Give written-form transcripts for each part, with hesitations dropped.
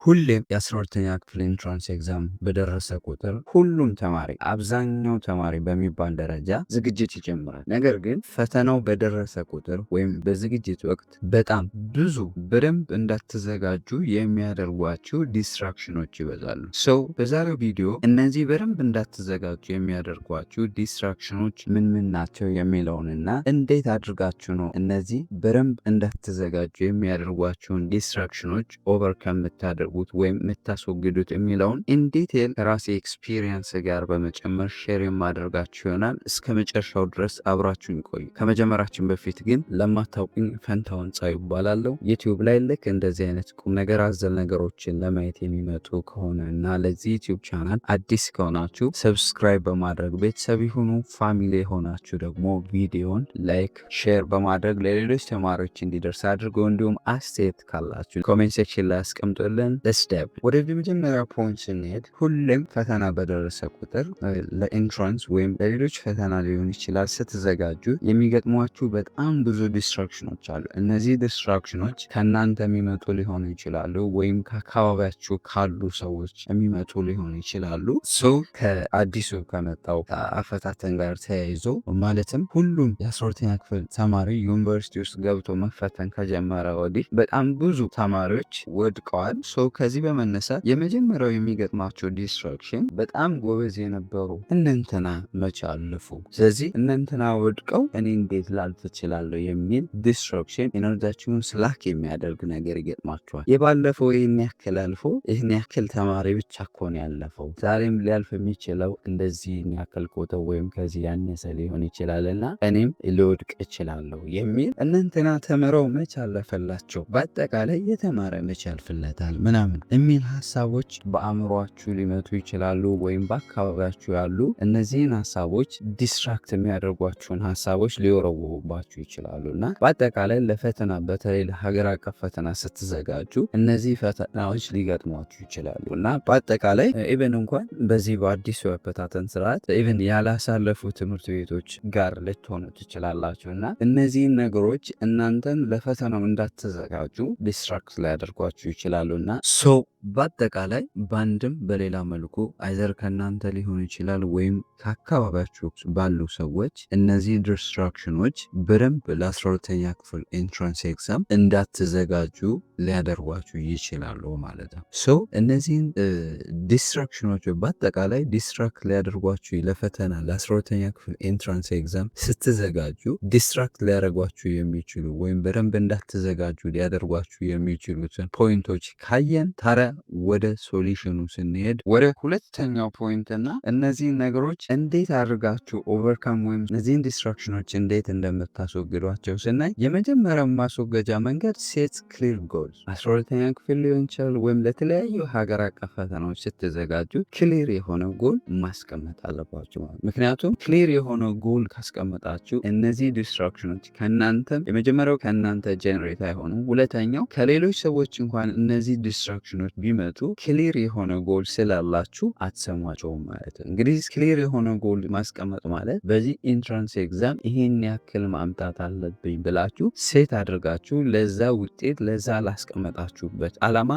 ሁሌም የ12ኛ ክፍል entrance exam በደረሰ ቁጥር ሁሉም ተማሪ፣ አብዛኛው ተማሪ በሚባል ደረጃ ዝግጅት ይጀምራል። ነገር ግን ፈተናው በደረሰ ቁጥር ወይም በዝግጅት ወቅት በጣም ብዙ በደንብ እንዳትዘጋጁ የሚያደርጓችሁ distraction ኖች ይበዛሉ። So በዛሬው ቪዲዮ እነዚህ በደንብ እንዳትዘጋጁ የሚያደርጓችሁ distraction ኖች ምን ምን ናቸው የሚለውንና እንዴት አድርጋችሁ ነው እነዚህ በደንብ እንዳትዘጋጁ የሚያደርጓችሁን distraction ኖች overcome የምታደርጉት ወይም የምታስወግዱት የሚለውን in detail ከራሴ experience ጋር በመጨመር share የማደርጋችሁ ይሆናል። እስከ መጨረሻው ድረስ አብራችሁኝ ቆዩ። ከመጀመራችን በፊት ግን ለማታውቁኝ ፈንታውን ጻዩ እባላለሁ። YouTube ላይ ልክ እንደዚህ አይነት ቁም ነገር አዘል ነገሮችን ለማየት የሚመጡ ከሆነ እና ለዚህ YouTube channel አዲስ ከሆናችሁ subscribe በማድረግ ቤተሰብ ይሁኑ። Family የሆናችሁ ደግሞ ቪዲዮን like፣ share በማድረግ ለሌሎች ተማሪዎች እንዲደርስ አድርጉ። እንዲሁም አስተያየት ካላችሁ comment section ላይ አስቀምጡልን። Let's dive ወደ መጀመሪያ point ስንሄድ፣ ሁሌም ፈተና በደረሰ ቁጥር ለ entrance ወይም ለሌሎች ፈተና ሊሆን ይችላል፣ ስትዘጋጁ የሚገጥሟችሁ በጣም ብዙ distraction ኖች አሉ። እነዚህ distraction ኖች ከእናንተ የሚመጡ ሊሆኑ ይችላሉ፣ ወይም ከአካባቢያችሁ ካሉ ሰዎች የሚመጡ ሊሆኑ ይችላሉ። So ከአዲሱ ከመጣው አፈታተን ጋር ተያይዞ፣ ማለትም ሁሉም የ12ኛ ክፍል ተማሪ ዩኒቨርሲቲ ውስጥ ገብቶ መፈተን ከጀመረ ወዲህ በጣም ብዙ ተማሪዎች ወድቀዋል። So ከዚህ በመነሳት የመጀመሪያው የሚገጥማቸው distraction በጣም ጎበዝ የነበሩ እነንትና መቼ አለፉ፣ ስለዚህ እነንትና ወድቀው እኔ እንዴት ላልፍ እችላለሁ የሚል distraction፣ energy ያችሁን slack የሚያደርግ ነገር ይገጥማችኋል። የባለፈው ይህን ያክል አልፎ፣ ይህን ያክል ተማሪ ብቻ እኮ ነው ያለፈው፣ ዛሬም ሊያልፍ የሚችለው እንደዚህ ያክል ቁጥር ወይም ከዚህ ያነሰ ሊሆን ይችላል እና እኔም ልወድቅ እችላለሁ የሚል፣ እነንትና ተምረው መች አለፈላቸው፣ በአጠቃላይ የተማረ መች ያልፍለታል ምናምን የሚል ሀሳቦች በአእምሯችሁ ሊመጡ ይችላሉ፣ ወይም በአካባቢያችሁ ያሉ እነዚህን ሀሳቦች፣ distract የሚያደርጓችሁን ሀሳቦች ሊወረውሩባችሁ ይችላሉ። እና በአጠቃላይ ለፈተና፣ በተለይ ለሀገር አቀፍ ፈተና ስትዘጋጁ እነዚህ ፈተናዎች ሊገጥሟችሁ ይችላሉ። እና በአጠቃላይ even እንኳን በዚህ በአዲሱ የአፈታተን ስርዓት even ያላሳለፉ ትምህርት ቤቶች ጋር ልትሆኑ ትችላላችሁ እና እነዚህን ነገሮች እናንተን ለፈተናው እንዳትዘጋጁ distract ሊያደርጓችሁ ይችላሉ። እና so በአጠቃላይ በአንድም በሌላ መልኩ either ከእናንተ ሊሆን ይችላል ወይም ከአካባቢያችሁ ባሉ ሰዎች እነዚህ distraction ኖች በደንብ ለ12ኛ ክፍል entrance exam እንዳትዘጋጁ ሊያደርጓችሁ ይችላሉ ማለት ነው። So እነዚህን distraction ኖች፣ በአጠቃላይ distract ሊያደርጓችሁ፣ ለፈተና ለ12ኛ ክፍል entrance exam ስትዘጋጁ distract ሊያደርጓችሁ የሚችሉ ወይም በደንብ እንዳትዘጋጁ ሊያደርጓችሁ የሚችሉትን point ኦች ካየን፣ ታዲያ ወደ solution ኑ ስንሄድ ወደ ሁለተኛው point እና እነዚህን ነገሮች እንዴት አድርጋችሁ overcome ወይም እነዚህን distraction ኖች እንዴት እንደምታስወግዷቸው ስናይ፣ የመጀመሪያው ማስወገጃ መንገድ set clear goal። 12ኛ ክፍል ሊሆን ይችላል ወይም ለተለያዩ ሀገር አቀፍ ፈተናዎች ስትዘጋጁ clear የሆነ ጎል ማስቀመጥ አለባችሁ ማለት። ምክንያቱም clear የሆነ ጎል ካስቀመጣችሁ እነዚህ distraction ኖች ከእናንተም፣ የመጀመሪያው ከእናንተ generate አይሆኑም። ሁለተኛው ከሌሎች ሰዎች እንኳን እነዚህ distraction ኖች ቢመጡ clear የሆነ ጎል ስላላችሁ አትሰሟቸውም ማለት ነው። እንግዲህ clear የሆነ ጎል ማስቀመጥ ማለት በዚህ entrance exam ይሄን ያክል ማምጣት አለብኝ ብላችሁ set አድርጋችሁ ለዛ ውጤት፣ ለዛ ላስቀመጣችሁበት አላማ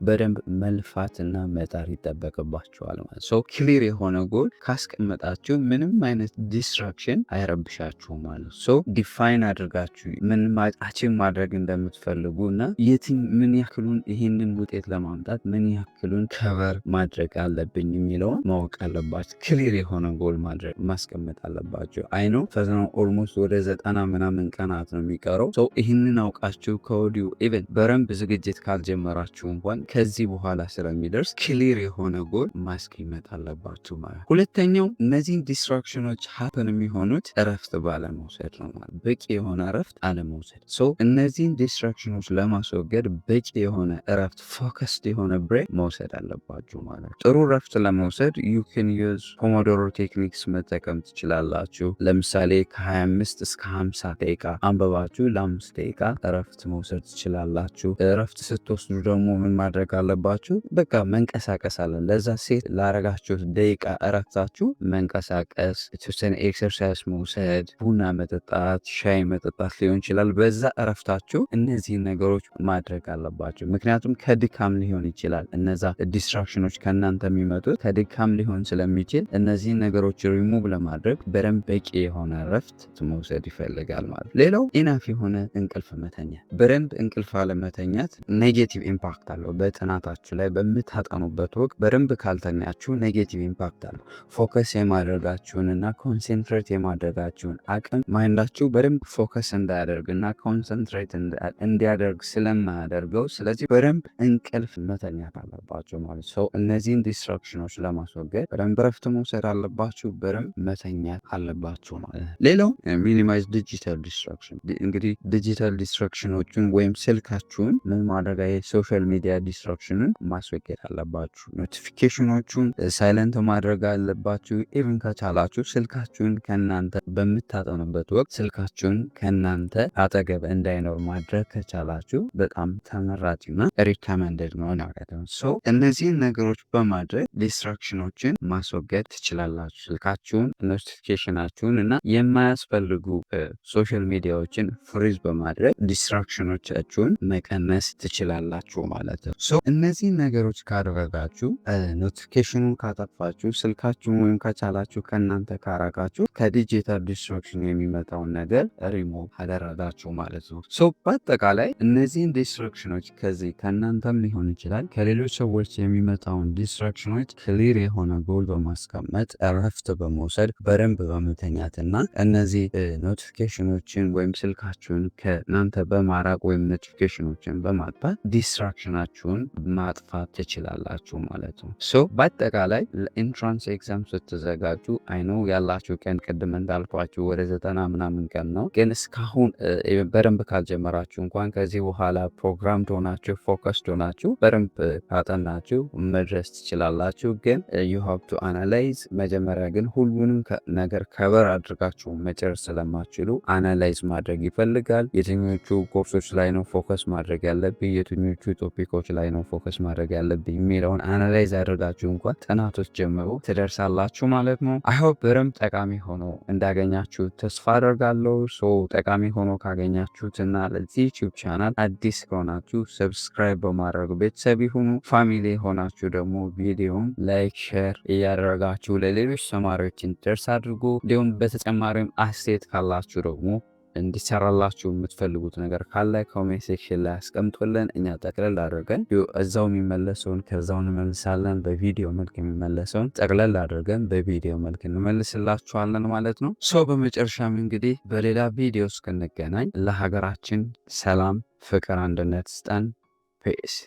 በደንብ መልፋትና መጣር ይጠበቅባችኋል ማለት። So clear የሆነ ጎል ካስቀመጣችሁ ምንም አይነት distraction አይረብሻችሁም ማለት። So define አድርጋችሁ ምን achieve ማድረግ እንደምትፈልጉ እና የትን ምን ያክሉን፣ ይህንን ውጤት ለማምጣት ምን ያክሉን cover ማድረግ አለብኝ የሚለውን ማወቅ አለባችሁ። Clear የሆነ ጎል ማድረግ ማስቀመጥ አለባችሁ። I know ፈተናው almost ወደ 90 ምናምን ቀናት ነው የሚቀረው። So ይህንን አውቃችሁ ከወዲሁ even በደንብ ዝግጅት ካልጀመራችሁ እንኳን ከዚህ በኋላ ስለሚደርስ clear የሆነ ጎል ማስቀመጥ አለባችሁ ማለት። ሁለተኛው እነዚህን distraction ኖች happen የሚሆኑት እረፍት ባለመውሰድ ነው ማለት፣ በቂ የሆነ እረፍት አለመውሰድ። So እነዚህን distraction ኖች ለማስወገድ በቂ የሆነ እረፍት፣ focused የሆነ break መውሰድ አለባችሁ ማለት። ጥሩ እረፍት ለመውሰድ you can use Pomodoro techniques መጠቀም ትችላላችሁ። ለምሳሌ ከ25 እስከ 50 ደቂቃ አንብባችሁ ለ5 ደቂቃ እረፍት መውሰድ ትችላላችሁ። እረፍት ስትወስዱ ደግሞ ምን ማድረግ አለባችሁ? በቃ መንቀሳቀስ አለ። ለዛ set ላረጋችሁት ደቂቃ እረፍታችሁ መንቀሳቀስ፣ የተወሰነ exercise መውሰድ፣ ቡና መጠጣት፣ ሻይ መጠጣት ሊሆን ይችላል። በዛ እረፍታችሁ እነዚህን ነገሮች ማድረግ አለባችሁ። ምክንያቱም ከድካም ሊሆን ይችላል። ይችላል። እነዛ distraction ኖች ከእናንተ የሚመጡት ከድካም ሊሆን ስለሚችል እነዚህን ነገሮች ሪሙቭ ለማድረግ በደንብ በቂ የሆነ እረፍት መውሰድ ይፈልጋል ማለት ነው። ሌላው enough የሆነ እንቅልፍ መተኛት። በደንብ እንቅልፍ አለመተኛት negative impact አለው በጥናታችሁ ላይ። በምታጠኑበት ወቅት በደንብ ካልተኛችሁ negative impact አለው። Focus የማድረጋችሁን እና concentrate የማድረጋችሁን አቅም፣ mind ኣችሁ በደንብ focus እንዳያደርግ እና concentrate እንዲያደርግ ስለማያደርገው፣ ስለዚህ በደንብ እንቅልፍ መተኛት አለባችሁ ማለት ነው። እነዚህን distraction ኖች ለማስወገድ በደንብ ረፍት መውሰድ አለባችሁ፣ በደንብ መተኛት አለባችሁ ማለት ነው። ሌላው minimize digital distraction። እንግዲህ digital distraction ኖችን ወይም ስልካችሁን ምን ማድረግ፣ የ social media distraction ን ማስወገድ አለባችሁ። Notification ኖቹን silent ማድረግ አለባችሁ። Even ከቻላችሁ ስልካችሁን ከእናንተ በምታጠኑበት ወቅት ስልካችሁን ከእናንተ አጠገብ እንዳይኖር ማድረግ ከቻላችሁ በጣም ተመራጭና recommended ነው ማለት ነው። So እነዚህን ነገሮች በማድረግ distraction ኖችን ማስወገድ ትችላላችሁ። ስልካችሁን፣ notification ናችሁን እና የማያስፈልጉ social media ዎችን freeze በማድረግ distraction ኖቻችሁን መቀነስ ትችላላችሁ ማለት ነው። So እነዚህን ነገሮች ካደረጋችሁ፣ notification ኑን ካጠፋችሁ፣ ስልካችሁን ወይም ከቻላችሁ ከእናንተ ካራቃችሁ፣ ከ digital distraction የሚመጣውን ነገር ሪሞቭ አደረጋችሁ ማለት ነው። So በአጠቃላይ እነዚህን distraction ኖች ከዚህ ከእናንተም ሊሆን ይችላል፣ ከሌሎች ሰዎች የሚመጣውን distraction ኖች clear የሆነ ጎል በማስቀመጥ፣ እረፍት በመውሰድ፣ በደንብ በመተኛትና እነዚህ notification ኖችን ወይም ስልካችሁን ከእናንተ በማራቅ ወይም notification ኖችን በማጥፋት distraction ናችሁን ማጥፋት ትችላላችሁ ማለት ነው። So በአጠቃላይ ለ entrance exam ስትዘጋጁ I know ያላችሁ ቀን ቅድም እንዳልኳችሁ ወደ 90 ምናምን ቀን ነው። ግን እስካሁን በደንብ ካልጀመራችሁ እንኳን ከዚህ በኋላ ፕሮግራም ሆናችሁ፣ focused ሆናችሁ በደንብ ካጠናችሁ መድረስ ትችላላችሁ። ግን you have to analyze። መጀመሪያ ግን ሁሉንም ነገር cover አድርጋችሁ መጨረስ ስለማትችሉ analyze ማድረግ ይፈልጋል። የትኞቹ ኮርሶች ላይ ነው focus ማድረግ ያለብኝ፣ የትኞቹ topic ኦች ላይ ነው focus ማድረግ ያለብኝ የሚለውን analyze አድርጋችሁ እንኳን ጥናቶች ጀምሮ ትደርሳላችሁ ማለት ነው። I hope በደንብ ጠቃሚ ሆኖ እንዳገኛችሁ ተስፋ አደርጋለሁ። So ጠቃሚ ሆኖ ካገኛችሁት እና ለዚህ YouTube channel አዲስ ከሆናችሁ subscribe በማድረግ ቤተሰብ ይሁኑ። Family ሆናችሁ ደግሞ ቪዲዮን like፣ share እያደረጋችሁ ለሌሎች ተማሪዎች እንዲደርስ አድርጉ። እንዲሁም በተጨማሪም አስተያየት ካላችሁ ደግሞ እንዲሰራላችሁ የምትፈልጉት ነገር ካለ comment section ላይ አስቀምጡልን። እኛ ጠቅለል አድርገን እዛው የሚመለሰውን ከዛው እንመልሳለን። በቪዲዮ መልክ የሚመለሰውን ጠቅለል አድርገን በቪዲዮ መልክ እንመልስላችኋለን ማለት ነው። So በመጨረሻም እንግዲህ በሌላ ቪዲዮ እስክንገናኝ ለሀገራችን ሰላም፣ ፍቅር፣ አንድነት ይስጠን። Peace.